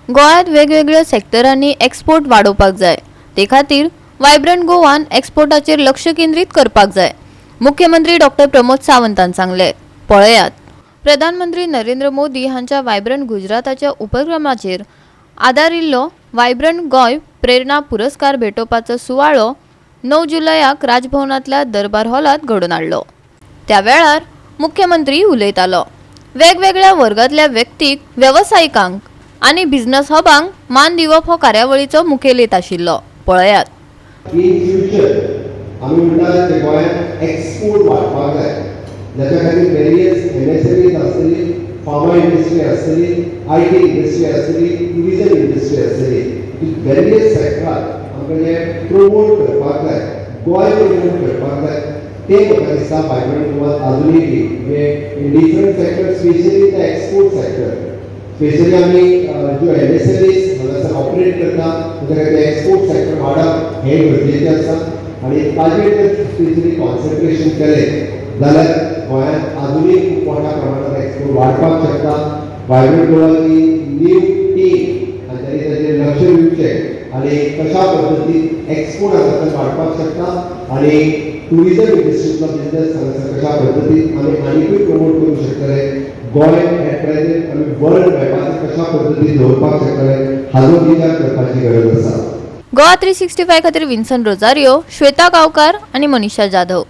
गोंयांत वेगवेगळ्या सेक्टरांनी एक्सपोर्ट वाडोवपाक जाय. ते खातीर वायब्रंट गोवान एक्सपोर्टाचेर लक्ष केंद्रीत करपाक जाय, मुख्यमंत्री डॉक्टर प्रमोद सावंतान सांगलें. पळयात, प्रधानमंत्री नरेंद्र मोदी हांच्या वायब्रंट गुजराताच्या उपक्रमाचेर आदारिल्लो वायब्रंट गोंय प्रेरणा पुरस्कार भेटोवपाचो सुवाळो 9 जुलयाक राजभवनांतल्या दरबार हॉलांत घडोवन हाडलो. त्या वेळार मुख्यमंत्री उलयतालो. वेगवेगळ्या वर्गांतल्या व्यक्तीक, वेवसायिकांक आनी बिझनस हबांक मान दिवप हो कार्यावळीचो मुखेल हेत आशिल्लो. पळयात. इन फ्युचर आमी म्हणटा ते गोंयांत एक्सपोर्ट वाडपाक जाय, जाच्या खातीर वेरियस एमएसएमईज आसतली, फार्मा इंडस्ट्री आसतली, IT industry आसतली, ट्युरिजम इंडस्ट्री आसतली. वेरियस सेक्टरात आमकां जे प्रमोट करपाक जाय, गोंय प्रमोट करपाक जाय, ते म्हाका दिसता वायब्रंट गोवा आजुनूय बी म्हणजे in different sector, specially the export sector, specially आमी ज्यो एमएसएमईज हांगासर ऑपरेट करता, ताच्या खातीर एक्सपोर्ट सेक्टर वाडप हें गरजेचें आसा आनी ताजेर जर स्पेशली कॉन्सन्ट्रेशन केलें जाल्यार गोंयांत आजुनूय खूब मोठ्या प्रमाणात एक्सपोर्ट वाडपाक शकता. वायब्रंट गोवाची न्यू टीम हांच्यांनी ताचेर लक्ष दिवचें आनी कशा पद्दतीन एक्सपोर्ट हांगासर वाडपाक शकता आनी टुरिजम इंडस्ट्रीचो बिजनेस हांगासर कशा पद्दतीन आमी आनिकूय प्रमोट करूंक शकतले, गोंय एट प्रेझेंट आमी वर्ल्ड मॅपाचेर कशा पद्दतीन दवरपाक शकतले, हाजो विचार करपाची गरज आसा. गोवा 365 खातीर विन्सन रोजारियो, श्वेता गांवकार आनी मनीषा जाधव.